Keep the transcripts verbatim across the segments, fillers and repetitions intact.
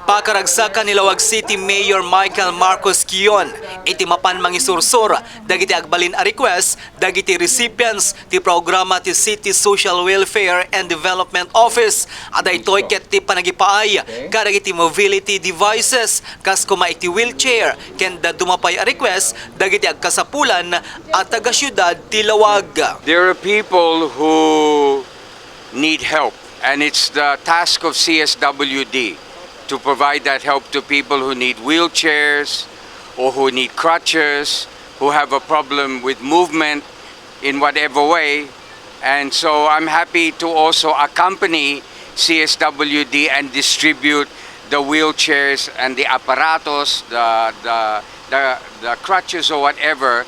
Pakaragsakan ni Laoag City Mayor Michael Marcos Quion iti mapan mangisursor dagiti agbalin a request dagiti recipients ti programa ti City Social Welfare and Development Office a daytoy ket ti panagipaay kadagiti mobility devices kas koma iti wheelchair ken dadduma pay a request dagiti agkasapulan a taga-siudad ti Laoag. There are people who need help, and it's the task of C S W D to provide that help to people who need wheelchairs or who need crutches, who have a problem with movement in whatever way. And so I'm happy to also accompany C S W D and distribute the wheelchairs and the apparatus, the, the, the, the crutches or whatever,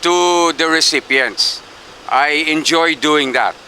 to the recipients. I enjoy doing that.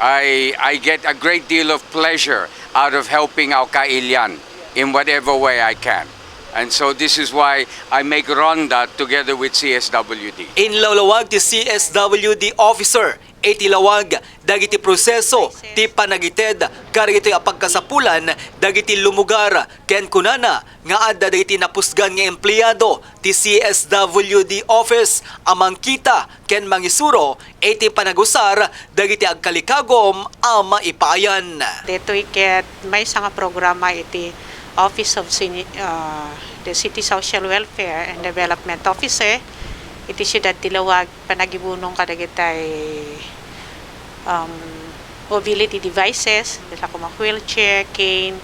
I, I get a great deal of pleasure out of helping our kailian in whatever way I can. And so this is why I make Ronda together with C S W D. Inlawlawag ti C S W D officer iti Laoag dagiti proseso ti panagited kadagitoy a pagkasapulan dagiti lumugar ken kunana nga adda dagiti napusgan nga empleado ti C S W D office a mangkita ken mangisuro iti panagusar dagiti agkalikagum a maipaayan. Daytoy ket maysa nga programa iti Office of Seni-, ah, the City Social Welfare and Development Officer iti Siudad ti Laoag, panagibunong kadagitay, um, mobility devices, sa kuma wheelchair, cane,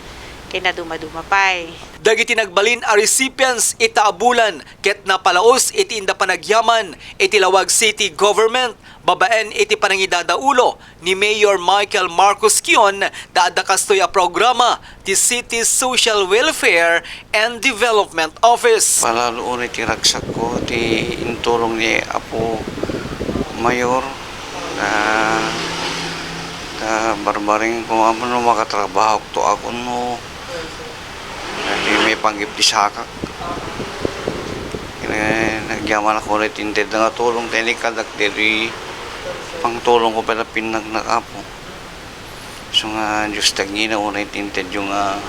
ken dadduma-duma pay. Dagiti nagbalin a recipients ita a bulan ket napalaus iti inda panagyaman iti Laoag City Government babaen iti panangidadaulo ni Mayor Michael Marcos Quion ta adda kastoy a programa ti City Social Welfare and Development Office. Palalo unay ti ragsakko ti intulong ni Apo Mayor, ta, ta barbareng ko, Apo, no makatrabahokto ako no Dagiti maipanggep ti sakak. Ket nagyaman ako unay ti intedda nga tulong, ta inikkadak daytoy pangtulongko pay la pinnaknak, Apo. So nga, Dios, tagnina unay ti intedyo nga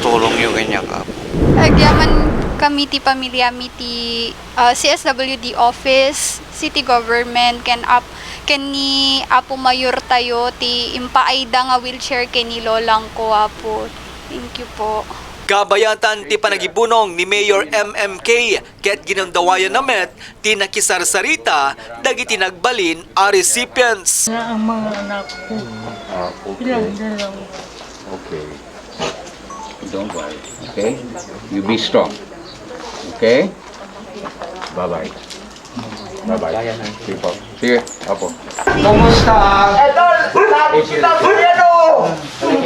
tulongyo kaniak, Apo. Agyaman kami ti pamiliami ti, ah, C S W D office, city government, ken ap-, ken ni Apo Mayor tayo ti impaayda nga wheelchair ken ni lolangko, Apo. Thank you po. Kabayatan ti panagibunong ni Mayor M M K ket ginundawayanna met ti nakisarsarita dagiti nagbalin a recipients. Na ang mga anak ko. Ah, okay. Pinagdala ko. Okay. Don't worry, okay? You be strong. Okay? Bye-bye. Bye-bye. People. Sige, Apo. Kumusta? Eto, sabi kita, kuya, no?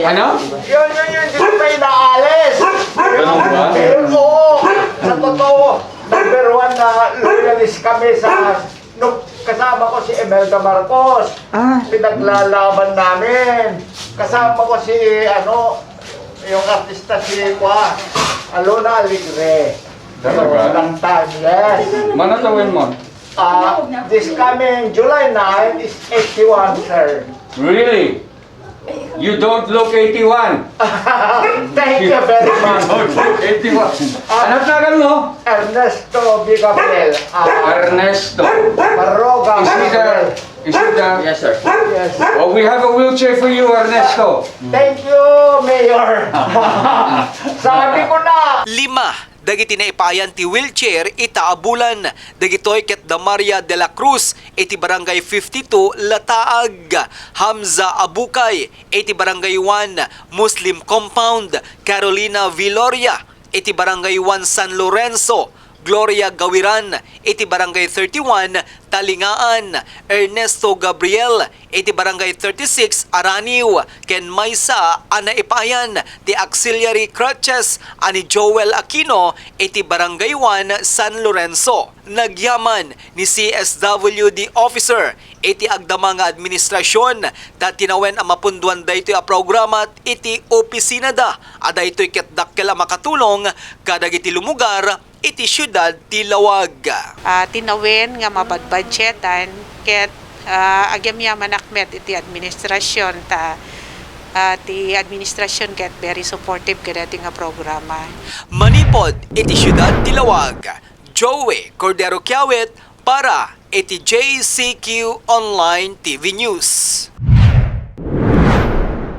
Ano? Yun, yun, yun, di ko tayo naalis. Ganun ba? Oo, sa totoo, number one na loyalist kami sa, no, kasama ko si Imelda Marcos. Ah. Pinaglalaban namin. Kasama ko si, ano, yung artista si, kwa, Alona Alegre. Talaga? Long time, yes. Manatawin mo? Ah, this coming July nine is eighty-one, sir. Really? You don't look eighty-one. Thank you very much. You don't look eighty-one. Ah. Ano tawag mo? Ernesto Vigabel. Ah. Ernesto. Barroga. Is he the, is he the Yes, sir. Yes. Oh, we have a wheelchair for you, Ernesto. Thank you, Mayor. Sabi ko na. Lima dagiti naipaayan ti wheelchair ita a bulan. Dagitoy ket da Maria de la Cruz iti Barangay fifty-two, Lataag, Hamza Abukay iti Barangay one, Muslim Compound, Carolina Viloria iti Barangay one, San Lorenzo, Gloria Gawiran iti Barangay thirty-one, Talingaan, Ernesto Gabriel iti Barangay thirty-six, Araniw, ken maysa a naipaayan ti auxiliary crutches a ni Joel Aquino iti Barangay one, San Lorenzo. Nagyaman ni C S W D officer iti agdama nga administrasyon ta tinawen a mapunduan daytoy a programa iti opisinada a daytoy ket dakkel a makatulong kadagiti lumugar iti siudad ti Laoag. Ah, tinawen nga mabadbadgetan ket, ah, agyamyamanak met iti administrasyon ta Ah, ti administrasyon ket very supportive kadaytoy nga programa. Manipud iti siudad ti Laoag, Joey Cordero Kiawit para iti J C Q Online T V News.